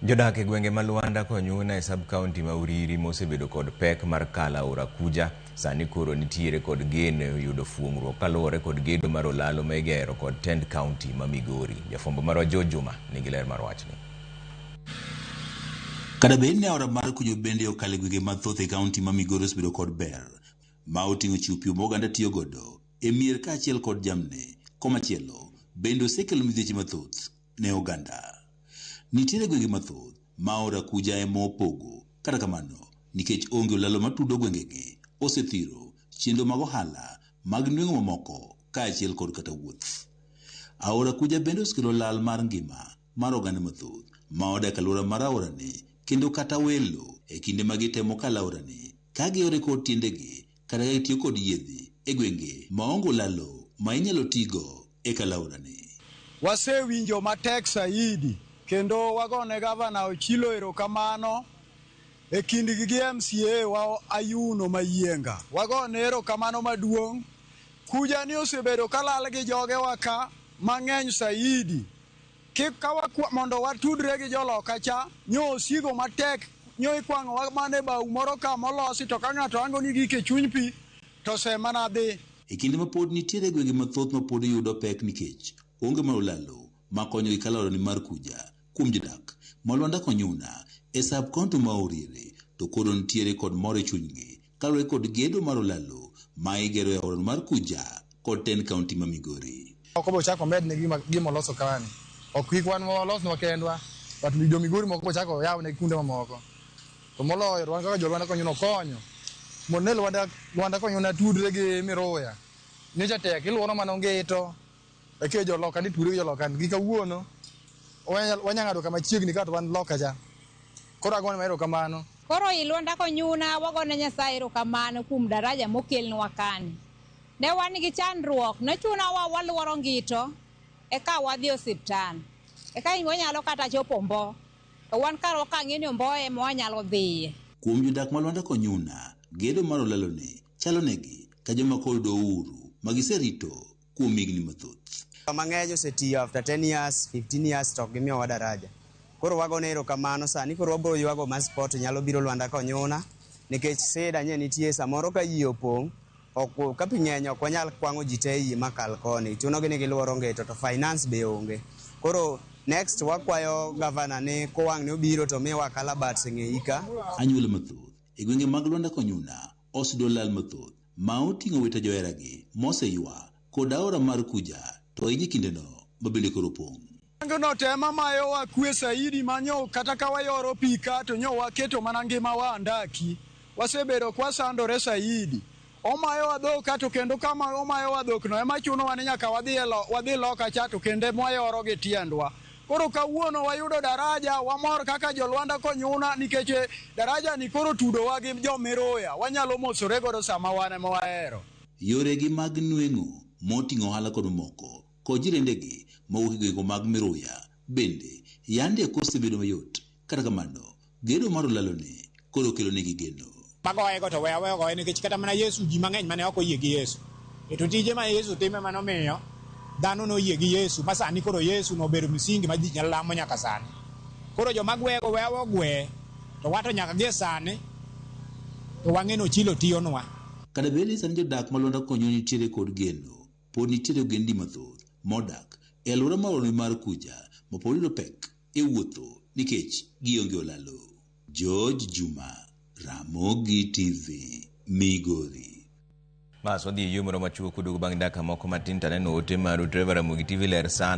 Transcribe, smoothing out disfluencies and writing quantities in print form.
Jodak e gwenge ma Luanda Konyuna e sub county ma Uriri mosebedo kod pek mar kalo aora Kuja sani koro nitiere kod geno yudo fuong'ruok kaluwore kod gedo mar olalo ma igero kod tend county ma Migori. Jafwambo marwa George Juma nigi ler mar wachni. Kata bed ni aora mar Kujo bende okalo e gwenge mathoth e kaunti ma Migori osebedo kod ber ma oting'o chiwo pi ma oganda tiyo godo e mier kaachiel kod jamni, komachielo bende osekelo midhieche mathoth ne oganda. Nitiere gwenge mathoth ma aora Kuja ema opogo, kata kamano nikech onge olalo matudo gwengegi osethiro chenro mag ohala mag nweng'o mamoko kaachiel kod kata wuoth. Aora Kuja bende osekelo lal mar ngima mar oganda mathoth ma odak e alwora mar aorani kendo kata welo e kinde ma gitemo kalo aorani ka giore kod tiendegi kata ka gitiyo kod yiedhi e gwenge maonge olalo ma inyalo tigo e kalo aorani. Wasewinjo matek saidi kendo wagone gavana Ochilo erokamano e kindgi gi MCA wa Ayuno Mayienga. Wagone erokamano maduong'. Kuja ni osebedo kalal gi jogewa ka mang'eny saidi. Kik ka mondo watudre gi joloka cha, nyo osigo matek, nyo ikwang'owa mana e bau moro ka molosi to ka ng'ato ango ni gik e chuny pi to se mana dhi. E kinde ma pod nitiere gwenge mathoth ma pod yudo pek nikech onge mar olalo makonyogi kalo aorani mar Kuja kuom jodak ma Lwanda Konyuna e sub county ma Oriere to koro nitiere kod mor e chunygi kaluwore kod gedo mar olalo ma igero e aorano mar Kuja kod tend county ma Migori. Moko be ochako omedne gima oloso kani. Ok kik wan walosnwa kendwa, but jo Migori moko be ochako oyawne kuonde mamoko. To moloyo to wan kaka jo Lwanda Konyuna okonyo mondo ne Lwanda Konyuna tudre gi Miruya. Nyocha tek iluoro mana Ongito eke joloka ni tudre gi joloka gi kawuono wanya ng'ado kama chiegni ka to wan loka cha. Koro agone erokamano. Koro i Lwanda Konyuna wagone Nyasaye erokamano kuom daraja mokelnwa kani. Ne wan gi chandruok, ne chunowa waluoro Ngito eka wadhi osiptal. Eka wanyalo kata chopo Mbo. To wan karwa ka ng'e ni Mbo ema wanyalo dhiye. Kuom jodak ma Lwanda Konyuna, gedo mar olaloni chalo negi ka joma koro yudo uhuru ma giserito kuom higni mathoth. Mang'eny osetiyo after 10 years, 15 years to ok gimiyowa daraja. Koro wagone erokamano sani koro wabiro ywago ma sport nyalo biro Lwanda Konyuna nikech sida nye nitie samoro ka yie opong' ok ka pi ng'eny ok wanyal kwang'o ji te e yie makal koni chunogi ni giluoro Ngito to finance be onge. Koro next wakwayo gavana ni kowang' ni obiro to miwa calabash e ng'eyi ka. Anyuola mathoth e gwenge mag Lwanda Konyuna oseyudo lal mathoth ma oting'o wito joheragi moseywa kod aora mar Kuja to ahinya e kindeno ma bende koro opong'. No to ema mayowa kwe saidi manyo kata ka wayoro pi ka to nyo waketo mana ngimawa andaki. Wasebedo kwasandore saidi. Omayowa dhok ka to kendo kama omayowa dhok no ema chunowa ni nyaka wadhi loka cha to kendo ema wayoro gi tiendwa. Koro kawuono wayudo daraja, wamor kaka jo Lwanda Konyuna nikech daraja ni koro tudowa gi jo Miruya. Wanyalo mosore godo sama wan ema wahero. Yoregi mag nweng'o moting'o ohala kod mamoko kod jirendegi mawuok e gwenge mag Miruya bende yande ok osebedo mayot. Kata kamano, gedo mar olaloni koro kelo negi geno. Magoyego to we aweyo goye nikech kata mana Yesu ji mang'eny mane ok oyie gi Yesu. E to tije ma Yesu timo ema nomiyo dhano noyie gi Yesu ma sani koro Yesu nobedo msingi ma ji nyalo lamo nyaka sani. Koro joma gwego we awe ogwe to wato nyaka gie sani to wang'e ni Ochilo tiyonwa. Kata bed ni sani jodak ma Lwanda Konyuna nitiere kod geno, pod nitiere ogendni mathoth modak e alwora mar aorani mar Kuja ma pod yudo pek e wuotho nikech gionge olalo. George Juma, Ramogi TV, Migori. Bas wadhi e yo moro machuok kuduogo bang' dakika moko matin taneno ote maru Trevor Ramogi TV ler sana.